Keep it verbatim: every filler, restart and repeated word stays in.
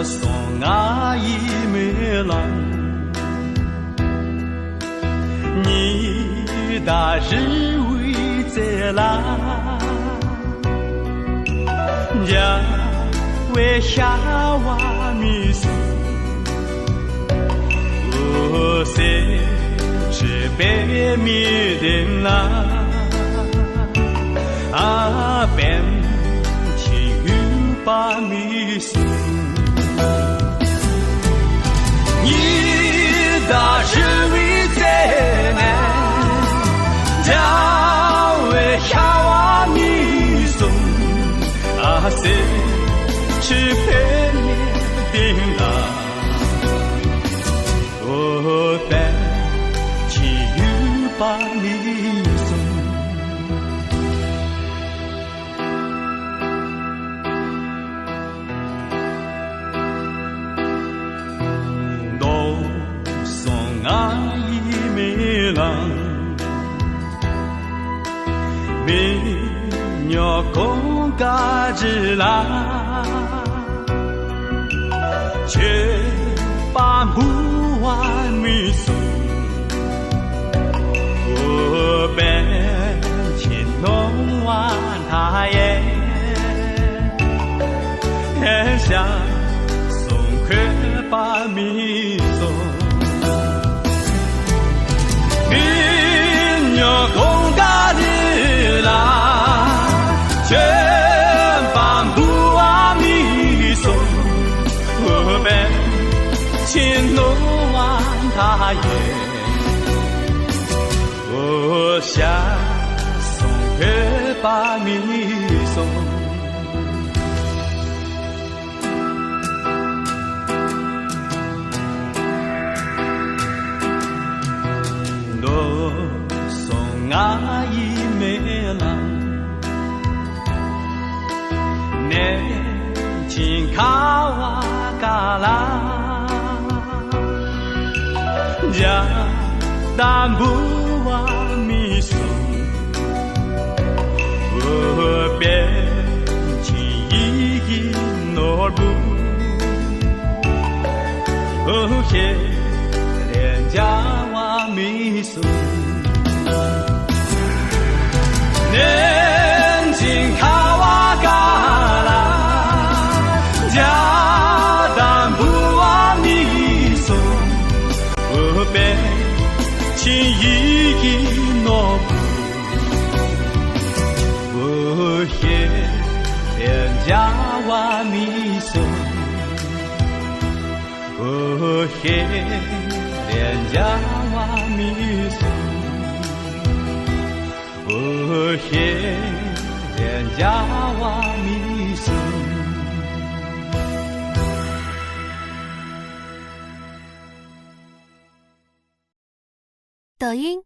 སོང་ང་ཡི་མེ་ལམ། ཉི་ཟླ་རི་བོའི་རྩེ་ལ། འཇའ་འོད་ཤར་བ་མི་སྲུན། འོད་ཟེར་འཁྲིགས་པའི་མི་ལྡན་ལ། ཨ། པཎ་ཆེན་ཡུལ་པ་མི་སྲུན། ཉི་ཟླ་རི་བོའི་རྩེ་ནས་འཇའ་འོད་ཤར་བ་མི་སྲུན། ཨ། འོད་ཟེར་འཁྲིགས་པའི་མི་ལྡན་ལ། འོ། པཎ་ཆེན་ཡུལ་པ་མི་སྲུན། མདོ་སོང་ང་ཡི་མེ་ལམ། མེ་ཉོ་གོང་ཀ་རི་ལ། མཆོད་པ་འབུལ་བ་མི་སྲུན། འོ། པཎ་ཆེན་སྣང་བ་མཐའ་ཡས། ཞབས་ཟུང་འཁོད་པ་མི་སྲུན། མེ་ཉོ་གོང་ཀ་རི་ལ། མཆོད་པ་འབུལ་བ་མི་སྲུན། འོ། པཎ་ཆེན་སྣང་བ་མཐའ་ཡས། འོ། ཞབས་ཟུང་འཁོད་པ་མི་སྲུན། མདོ་སོང་ང་ཡི་མེ་ལམ། གནས་ཆེན་ཁ་བ་ཀ་ལ། འཇའ་དར་འབུལ་བ་མི་སྲུན། འོ། པཎ་ཆེན་ཡིད་ཀྱི་ནོར་བུ། འོ། ཤེས་རབ་འཇའ་བ་མི་སྲུན། གནས་ཆེན་ཁ་བ་ཀ་ལ། འཇའ་དར་འབུལ་བ་མི་སྲུན། འོ། པཎ་ཆེན་ཡིད་ཀྱི་ནོར་བུ། འོ། ཤེས་རབ་འཇའ་བ་མི་སྲུན། འོ། ཤེས་རབ་འཇའ་བ་མི་སྲུན། འོ། ཤེས་རབ་འཇའ་བ་མི་སྲུན། 抖音